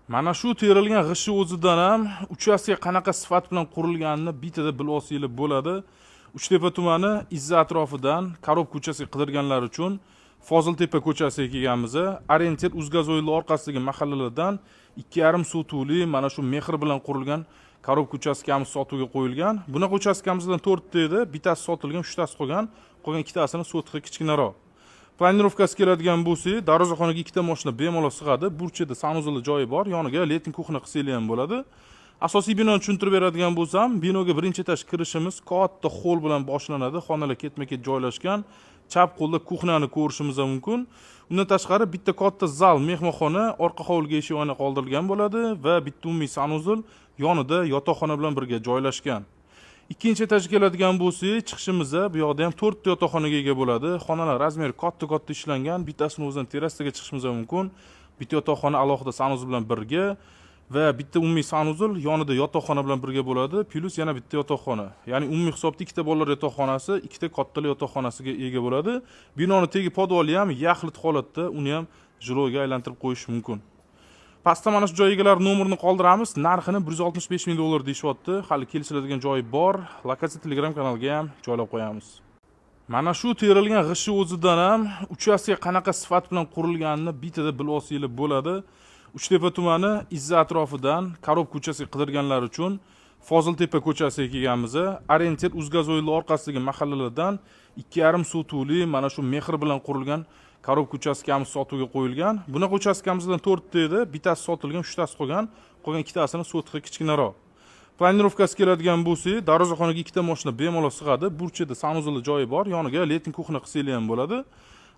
Mana shu terilgan g'ishtni o'zidan ham uchastka qanaqa sifat bilan qurilganini bittada bilib olsanglar bo'ladi. Uchtepa tumani, Izza atrofidan коробка uchastka qidirganlar uchun Foziltepa ko'chasiga kelganmiz. Orientir Uzgazoyli orqasidagi mahallalardan 2,5 sotixli mana shu mehr bilan qurilgan коробка uchastkamiz sotuvga qo'yilgan. Bunaqa uchastkamizdan to'rtta edi, bittasi sotilgan, uchtasi qolgan, qolgan ikkitasini sotixi kichkinaroq. Планировка si keladigan bo'lsak, darvozaxonaga ikkita mashina bemalol sig'adi. Burchada санузел li joyi bor, yoniga летний кухня qilsanglar ham bo'ladi. Asosiy binoni tushuntirib beradigan bo'lsam, binoga birinchi этаж kirishimiz katta холл bilan boshlanadi. Xonalar ketma-ket joylashgan. Chap qo'lda кухня ni ko'rishimiz ham mumkin. Undan tashqari bitta katta zal, mehmonxona, orqa hovliga eshik oyna qoldirilgan bo'ladi va bitta umumiy санузел yonida yotoqxona bilan birga joylashgan. Ikkinchi этаж ga keladigan bo'lsak, chiqishimizda bu yoqda ham to'rtta yotoqxonaga ega bo'ladi. Xonalar размер i katta-katta ishlangan, bittasini o'zidan terrasaga chiqishimiz ham mumkin. Bitta yotoqxona alohida санузел bilan birga va bitta umumiy санузел yonida yotoqxona bilan birga bo'ladi, плюс yana bitta yotoqxona. Ya'ni umumiy hisobda ikkita bolalar yotoqxonasi, ikkita kattalar yotoqxonasiga ega bo'ladi. Binoni tegi podvali ham yaxlit holatda, uni ham жилой ga aylantirib qo'yish mumkin. Pastda mana shu joy egalari nomerini qoldiramiz. Narxini 165 ming dollar deyishyapti. Hali kelishiladigan joyi bor. Lokatsiya Telegram kanalga ham joylab qo'yamiz. Mana shu terilgan g'ishtni o'zidan ham uchastka qanaqa sifat bilan qurilganini bittada bilib olsanglar bo'ladi. Uchtepa tumani, Izza atrofidan коробка uchastka qidirganlar uchun Foziltepa ko'chasiga kelganmiz. Orientir Uzgazoyli orqasidagi mahallalardan 2,5 sotixli mana shu mehr bilan qurilgan коробка uchastkamiz sotuvga qo'yilgan. Bunaqa uchastkamizdan to'rtta edi, bittasi sotilgan, uchtasi qolgan, qolgan ikkitasini sotixi kichkinaroq. Планировка si keladigan bo'lsak, darvozaxonaga ikkita mashina bemalol sig'adi. Burchada санузел li joyi bor, yoniga летний кухня qilsanglar ham bo'ladi.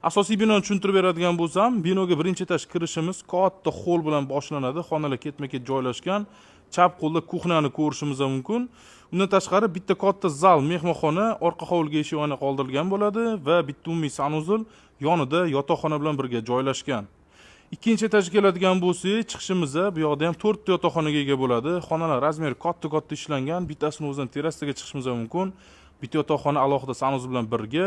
Asosiy binoni tushuntirib beradigan bo'lsam, binoga birinchi этаж kirishimiz katta холл bilan boshlanadi. Xonalar ketma-ket joylashgan. Chap qo'lda кухня ni ko'rishimiz ham mumkin. Undan tashqari bitta katta zal, mehmonxona, orqa hovliga eshik oyna qoldirilgan bo'ladi va bitta umumiy санузел yonida yotoqxona bilan birga joylashgan. Ikkinchi этаж ga keladigan bo'lsak, chiqishimizda bu yoqda ham to'rtta yotoqxonaga ega bo'ladi. Xonalar размер i katta-katta ishlangan, bittasini o'zidan terrasaga chiqishimiz ham mumkin. Bitta yotoqxona alohida санузел bilan birga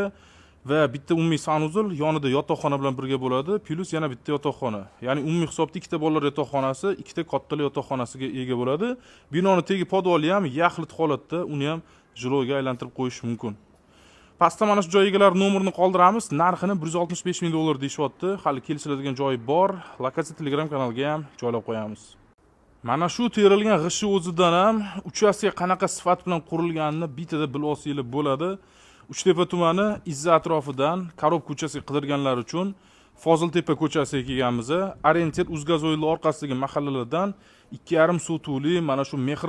va bitta umumiy санузел yonida yotoqxona bilan birga bo'ladi, плюс yana bitta yotoqxona. Ya'ni umumiy hisobda ikkita bolalar yotoqxonasi, ikkita kattalar yotoqxonasiga ega bo'ladi. Binoni tegi podvali ham yaxlit holatda, uni ham жилой ga aylantirib qo'yish mumkin. Pastda mana shu joy egalari nomerini qoldiramiz. Narxini 165 ming dollar deyishyapti. Hali kelishiladigan joyi bor. Lokatsiya Telegram kanalga ham joylab qo'yamiz. Mana shu terilgan g'ishtni o'zidan ham uchastka qanaqa sifat bilan qurilganini bittada bilib olsanglar bo'ladi. Uchtepa tumani, Izza atrofidan коробка uchastka qidirganlar uchun Foziltepa ko'chasiga kelganmiz. Orientir Uzgazoyli orqasidagi mahallalardan 2,5 sotixli mana shu mehr